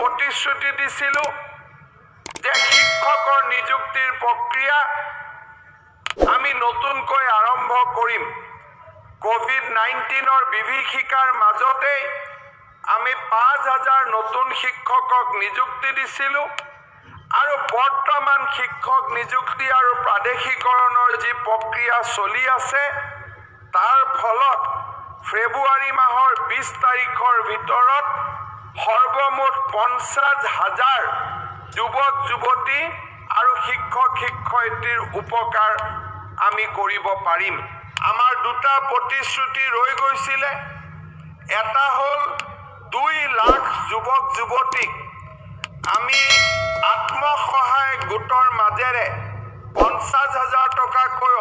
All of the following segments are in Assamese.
প্ৰতিশ্ৰুতি দিছিলোঁ যে শিক্ষকৰ নিযুক্তিৰ প্ৰক্ৰিয়া আমি নতুনকৈ আৰম্ভ কৰিম। কোভিড-19ৰ বিভীষিকাৰ মাজতেই আমি 5000 নতুন শিক্ষকক নিযুক্তি দিছিলোঁ আৰু বৰ্তমান শিক্ষক নিযুক্তি আৰু প্ৰাদেশিকৰণৰ যি প্ৰক্ৰিয়া চলি আছে, তাৰ ফলত ফেব্ৰুৱাৰী মাহৰ 20 তাৰিখৰ ভিতৰত সৰ্বমুঠ 50,000 যুৱক যুৱতী আৰু শিক্ষক শিক্ষয়িত্ৰীৰ উপকাৰ আমি কৰিব পাৰিম। আমাৰ দুটা প্ৰতিশ্ৰুতি ৰৈ গৈছিলে। এটা হ'ল 2 লাখ যুৱক যুৱতীক আমি আত্মসহায়ক গোটৰ মাজেৰে 50,000 টকাকৈ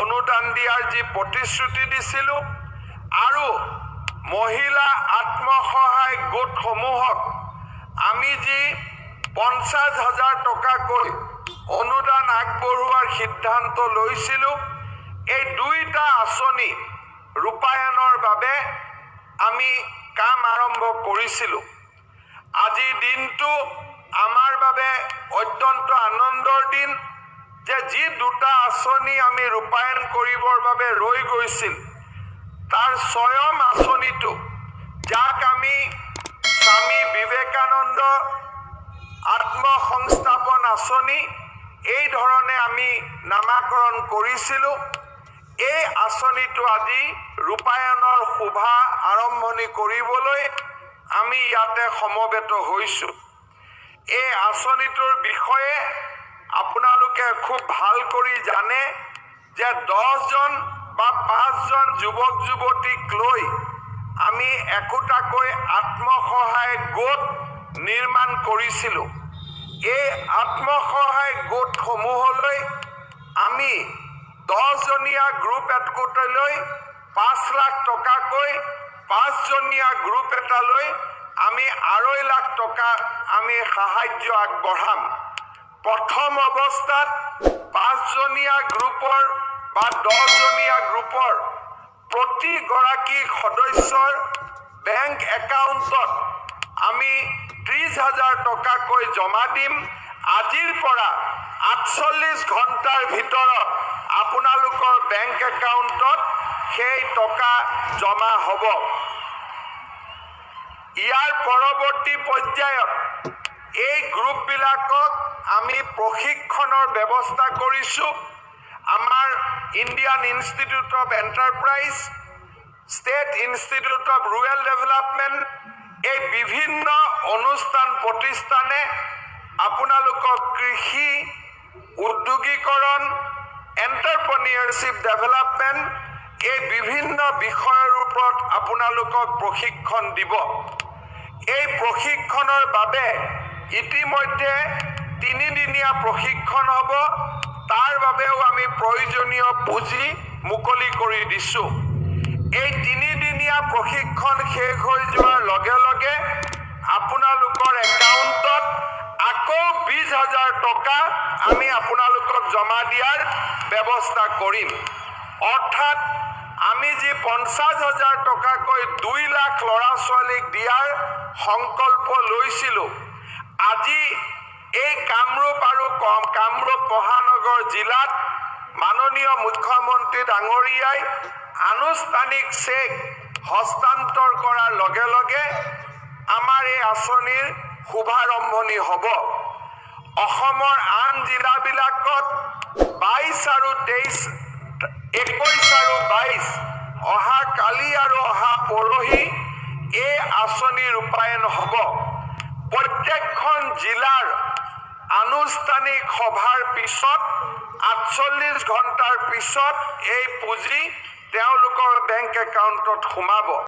অনুদান দিয়াৰ যি প্ৰতিশ্ৰুতি দিছিলোঁ আৰু মহিলা আত্মসহায়ক গোটসমূহক আমি যি 50,000 টকাকৈ অনুদান আগবঢ়োৱাৰ সিদ্ধান্ত লৈছিলোঁ, এই দুইটা আঁচনি ৰূপায়ণৰ বাবে আমি কাম আৰম্ভ কৰিছিলোঁ। আজিৰ দিনটো আমাৰ বাবে অত্যন্ত আনন্দৰ দিন যে যি দুটা আঁচনি আমি ৰূপায়ণ কৰিবৰ বাবে ৰৈ গৈছিল, তাৰ স্বয়ং আঁচনিটো, যাক আমি স্বামী বিবেকানন্দ আত্মসংস্থাপন আঁচনি এই ধৰণে আমি নামাকৰণ কৰিছিলোঁ, এই আঁচনিটো আজি ৰূপায়ণৰ শোভা আৰম্ভণি কৰিবলৈ আমি ইয়াতে সমবেত হৈছোঁ। এই আঁচনিটোৰ বিষয়ে আপোনালোকে খুব ভাল কৰি জানে যে 10জন বা 5জন যুৱক যুৱতীক লৈ আমি একোটাকৈ আত্মসহায়ক গোট নিৰ্মাণ কৰিছিলোঁ। এই আত্মসহায়ক গোটসমূহলৈ আমি 10জনীয়া গ্ৰুপ একোটালৈ 5 লাখ টকাকৈ, 5জনীয়া গ্ৰুপ এটালৈ আমি 2.5 লাখ টকা আমি সাহায্য আগবঢ়াম। প্ৰথম অৱস্থাত 5জনীয়া গ্ৰুপৰ বা 10জনীয়া গ্ৰুপৰ প্ৰতিগৰাকী সদস্যৰ বেংক একাউণ্টত আমি 30,000 টকাকৈ জমা দিম। আজিৰ পৰা 48 ঘণ্টাৰ ভিতৰত আপোনালোকৰ বেংক একাউণ্টত সেই টকা জমা হ'ব। ইয়াৰ পৰৱৰ্তী পৰ্যায়ত এই গ্ৰুপবিলাকক আমি প্ৰশিক্ষণৰ ব্যৱস্থা কৰিছোঁ। আমাৰ Indian Institute of Enterprise, State Institute of Rural Development, এই বিভিন্ন অনুষ্ঠান প্ৰতিষ্ঠানে আপোনালোকক কৃষি, উদ্যোগীকৰণ, এণ্টাৰপ্ৰনিয়ৰশ্বিপ ডেভেলপমেণ্ট, এই বিভিন্ন বিষয়ৰ ওপৰত আপোনালোকক প্ৰশিক্ষণ দিব। এই প্ৰশিক্ষণৰ বাবে ইতিমধ্যে 3দিনীয়া প্ৰশিক্ষণ হ'ব, তাৰ বাবেও আমি প্ৰয়োজনীয় পুঁজি মুকলি কৰি দিছোঁ। এই 3দিনীয়া প্ৰশিক্ষণ শেষ হৈ যোৱাৰ লগে লগে আপোনালোকৰ একাউণ্টত আকৌ 20,000 টকা আমি আপোনালোকক জমা দিয়াৰ ব্যৱস্থা কৰিম। অৰ্থাৎ আমি যি 50,000 টকাকৈ 2 লাখ ল'ৰা ছোৱালীক দিয়াৰ সংকল্প লৈছিলোঁ, আজি এই কামৰূপ আৰু কামৰূপ মহানগৰ জিলাত মাননীয় মুখ্যমন্ত্ৰী ডাঙৰীয়াই আনুষ্ঠানিক চেক হস্তান্তৰ কৰাৰ লগে লগে আমাৰ এই আঁচনিৰ শুভাৰম্ভণি হ'ব। অসমৰ আন জিলাবিলাকত 22 আৰু 23, 21 আৰু 22, অহা কালি আৰু অহা পৰহি এই আঁচনি ৰূপায়ণ হ'ব। প্ৰত্যেকখন জিলাৰ আনুষ্ঠানিক সভাৰ পিছত 48 ঘণ্টাৰ পিছত এই পুঁজি তেওঁলোকৰ বেংক একাউণ্টত সোমাব।